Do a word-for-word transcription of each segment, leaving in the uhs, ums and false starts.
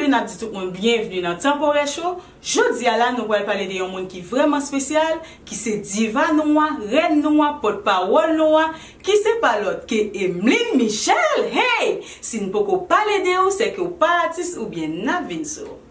N ap di tout moun byenvni nan Tanporè Show. Jodi a la, nou pral pale de yon moun ki vrèman espesyal, ki se diva nou an, rèn nou an, pòtpawòl nou an, ki se pa lòt ke Emeline Michel. Hey! Si n poko pale de ou, se ke w pa atis oubyen n ap vin sou ou.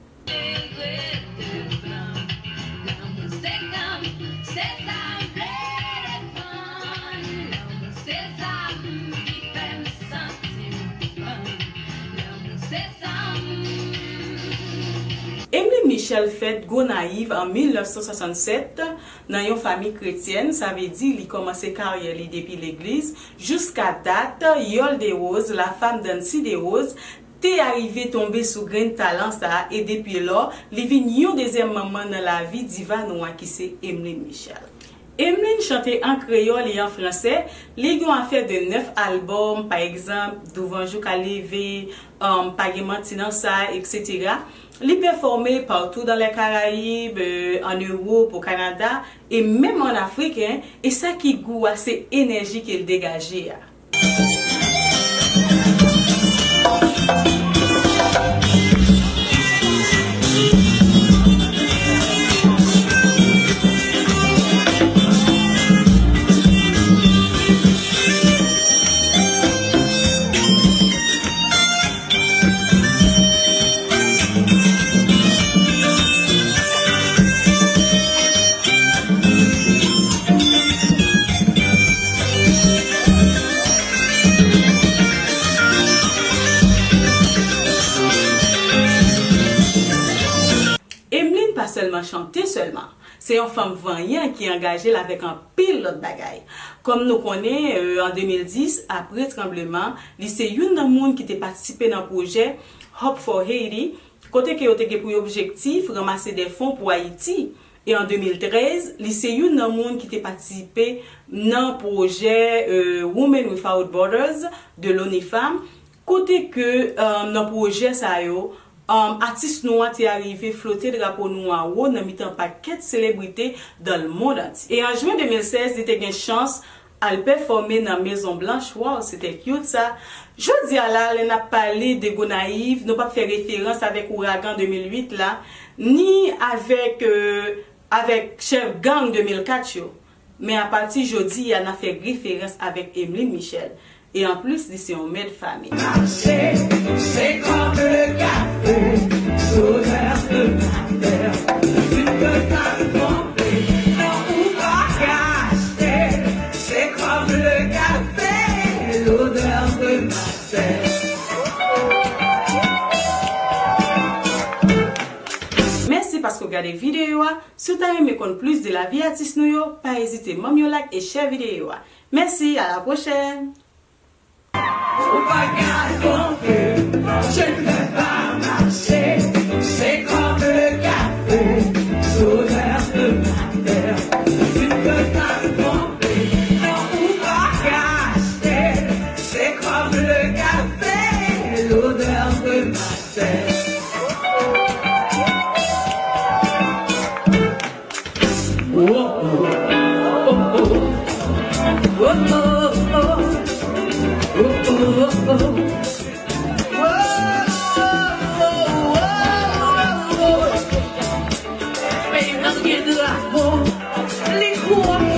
Emeline Michel fèt Gonayiv an mil nèf san swasannsèt nan yon fanmi kretyèn, sa vle di li kòmanse karyè li depi legliz. Jiska dat, Yòl Desroses, la femme d'Ancy Desroses, te arive tonbe sou grenn talan sa a, e depi lò, li vin yon dezyèm manman nan lavi diva nou an ki se Emeline Michel. Emeline chante an kreyòl e an fransè. Li gen yon afè de nèf albòm, pa egzanp, Douvan Jou Ka Leve, um, Pa Gen Manti Nan Sa, etsetera. Li pèfòme partout dans les Caraïbes, euh, an Ewòp, o Kanada, e menm an Afrik, en, e sa ki gou a, se enèji ke l degaje a. Emeline pa sèlman chante sèlman, se yon fanm vanyan ki angaje l avèk anpil lòt bagay. Kòm nou konnen, euh, an de mil dis, apre tranbleman, li se youn nan moun ki te patisipe nan pwojè Hope for Haiti, kote ke yo te gen pou objektif ranmase de fon pou Ayiti. E an de mil trèz, li se youn nan moun ki te patisipe nan pwojè, euh, Women Without Borders de l'ONIFAM, kote ke, euh, nan pwojè sa yo, um, atis nou an te arive flote drapo nou an wo nan mitan pakèt selebrite dans le monde entier. E an jen de mil sèz, li te gen chans al pèfòme nan Mezon Blanch. Waw, se te cute sa. Jodi a la, lè n ap pale de Gonayiv, nou p ap fè referans avèk ouragan de mil uit la, ni avèk, euh, avèk chèf gang de mil kat yo. Men apati jodi a, n ap fè referans avèk Emeline Michel. E anplis, li se yon mè de fanmi. Marcher, c'est comme le café, l'odeur de ma terre. Tu ne peux pas me tromper, non, ou pas acheter. C'est comme le café, l'odeur de ma terre. Mèsi paske w gade videyo a. Si w ta renmen konn plis de lavi atis nou yo, pa ezite ban m yon like e share videyo a. Mèsi, à la prochaine! Ou pa ka twonpe, je ne vais pas marcher. C'est comme le café, l'odeur de ma terre. Tu ne peux pas me tromper, non, ou pas acheter. C'est comme le café, l'odeur de ma terre. Peyi m nan gen drapo, li gwo.